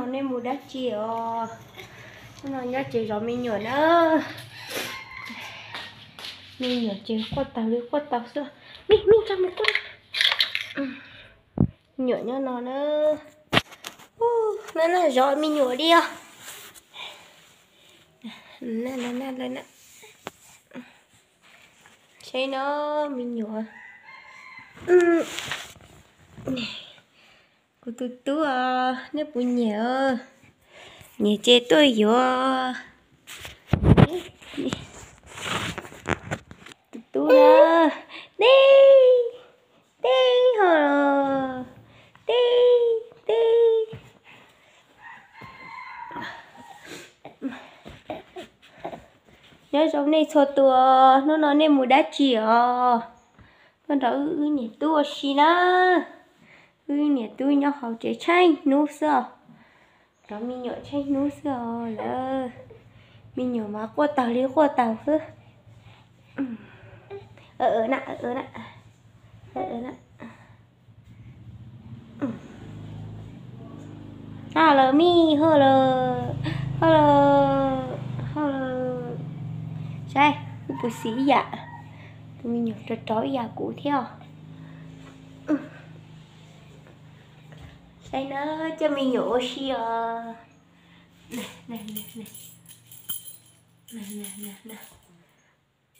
Nej mus dab tsi os? Hnub no nyob tsev zov me nyuam na. Me nyuam ces quaj taug li quaj taug xwb. Me, me, tsa mus quaj. Me nyuam nyob no na. Ub, na na, zov me nyuam li os. Saib no, me nyuam. Kuv tus tub os, nej puas nyiam? Nyiam ces tuaj yuav. Tus tub na, tib, tib ho los, tib, tib. Nyob zoo nej txhua tus, hnub no nej mus dab tsi os? Tuaj nrog wb, wb niam tub ua si na. Wb niam tub nyob hauv tsev tsheej hnub xwb os. Zov me nyuam tsheej hnub xwb os lawm. Me nyuam mas quaj taug li quaj taug xwb. Ho lawm mij, ho lawm, ho lawm, ho lawm. Saib, wb puas xis ib yam, tus me nyuam rov rov ib yam kuv thiab os. Saib na, coj me nyuam ua si os.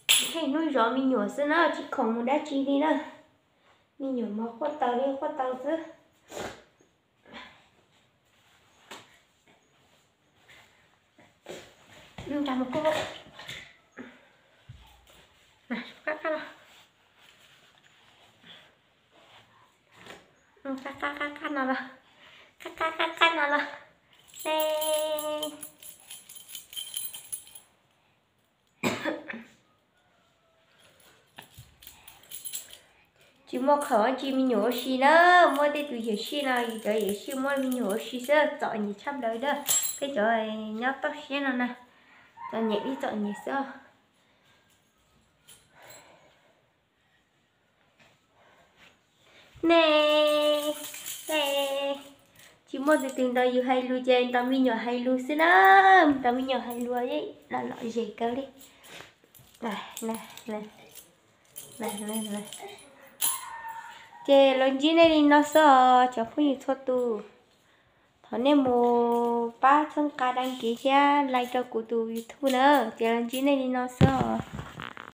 Tsheej hnub zov me nyuam xwb na, tsis khoom mus dab tsi li na. Me nyuam mas quaj taug li quaj taug xwb. Qab qab no los, qab qab qab qab no los. Tsis muaj khoom ua si, me nyuam ua si na, muab tej tus yawm sij no, yus cov yawm sij muab me nyuam ua si xwb, txom nyem tshaj plaws na. Peb cov nyob toj siab no na, txom nyem li txom nyem xwb. Nej, nej, tsis muaj tus twg nrog yus hais lus ces nrog me nyuam hais lus xwb na, nrog me nyuam hais lus los lom zem kawg li. Ces los ntsib nej li no xwb os cov phooj ywg txhua tus. Thov nej mus pab txhawb nqa, đăng ký thiab like rau kuv tus YouTube na. Ces los ntsib nej li no xwb os.